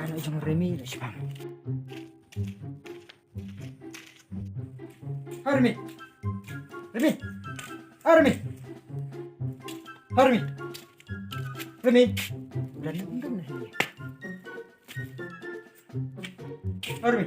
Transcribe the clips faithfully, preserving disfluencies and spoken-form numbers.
Anak jong Remi la shipang. Ha Remi. Remi. Ha Remi. Ha Remi. Remi. Udah ni, udah ni. Ha Remi.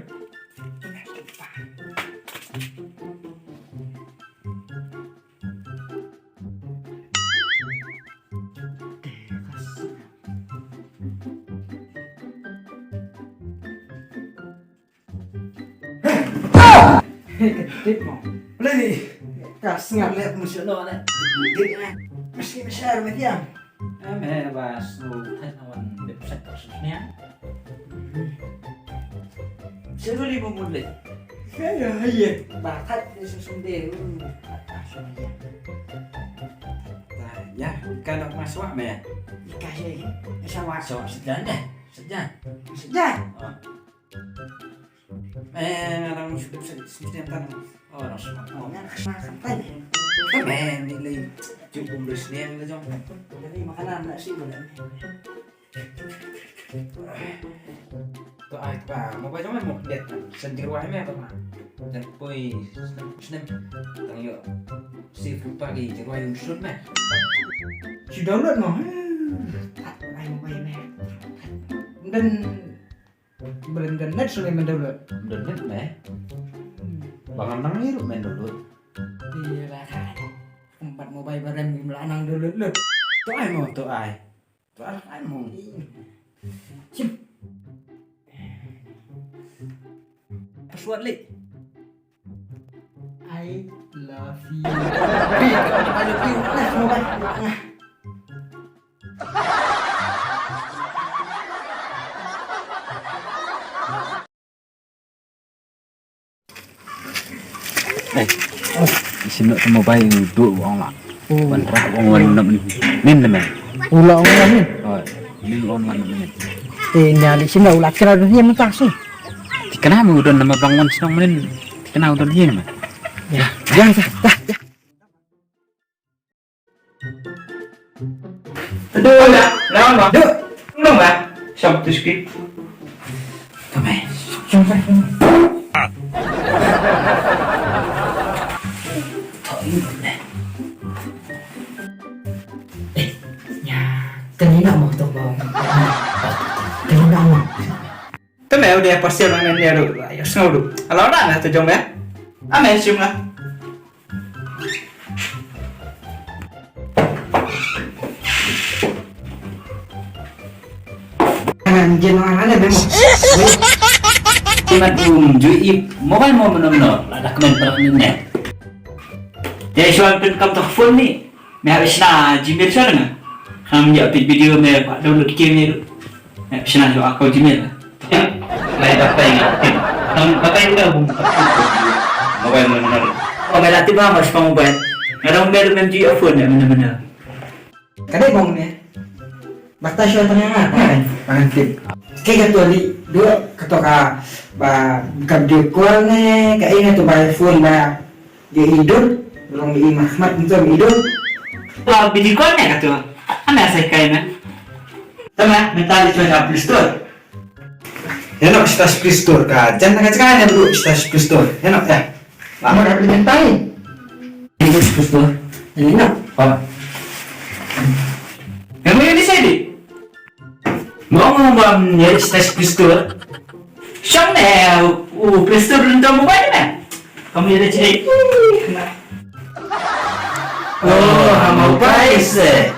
Hei, kedip mo. Boleh ni. Ka sngap leh musuh no leh. Kedip eh. Mesti mesti arah mediam. Em eh, bas lu thait na wan dep sek tak sesnya. Selu li mo mut leh. Ya, ya, ya. Ba thait ni susun deh. Hmm. Ah, susun deh. Ya, ka nak masuk me. Ika ye. Masuk. Masuk sejan deh. Sejan. Sejan. Ah. Eh, ngarang sudah bisa sendiri tan. Oh, rasa. Oh, ngan kesana kan tanya. Kan men ni lagi cukup bersih ni aja jong. Jadi makanan nak sih boleh. To ai ba, mo ba jong mo det. Sendiri wah me ba ma. Dan poi snem snem. Tang yo. Si pagi jong wah yung sun me. Si download mo. Ai mo ba me. Dan Beren download sule men download. Download me. Ba ngam nang ngi ruh men download. Iya lah kan. Empat mobile barang ngim lah nang download lut. To ai mo, to ai. To ai lah ai mo. Sim. Password leh. I love you. I love you. Nah, mobile. Nah. Eh, isim nak temu bayi dua orang lah. Oh. Wan rak orang wan nak ni. Nin nama? Ula orang wan ni. Oh, nin orang wan nak ni. Te nya di sini ula kira dah ni mentah sih. Tikena mu don nama bang wan senang menin. Tikena don ni nama? Ya, ya, ya, ya. Aduh, ya, lawan bang. Duh, tolong bang. Siapa tu sikit? Kamai. Eh, ya, kena nak mau tu bang. Kena nak mau. Te me udah pasti orang yang dia tu. Ayo, snow tu. Kalau orang lah tu jom ya. Ame sium lah. Anjir, orang ada memang. Imat um jui ip mobile mo meno meno. Lada kmen perak ni ne. Ya, suan pin kam tu phone ni. Me hap shna Gmail sha nga. Ham ïa upload video me ba download game ne. Me hap shna sha account Gmail. Lai datai nga. Tam datai nga bum. Mobile mana mana. Oh, me la tiba mas pang mobile. Nga dang mobile mem ji phone ne mana mana. Kadai bong ne. Basta sha tang nga. Kan tip. Ke ka tu di dua ka tu ka ba ka video call ne ka ina tu ba phone ba. Ïa i Dut, long ïa i Mahmat, nto ïa i Dut. Ba video call ne ka tu. Ana sai kai na. Tama, mynta leit sha Play Store. Ïa noh, sha Play Store ka. Jan ka jaka ne bro, sha Play Store. Ïa noh, ïa. Ba mo da mynta ni. Ïa Play Store. Ïa noh. Ba. Ïa mo ïa ni sai di. Mo mo ba ïa sha Play Store. Shong ne u Play Store run to mobile ne. Kamu ïa da chini. Oh, ha mobile se.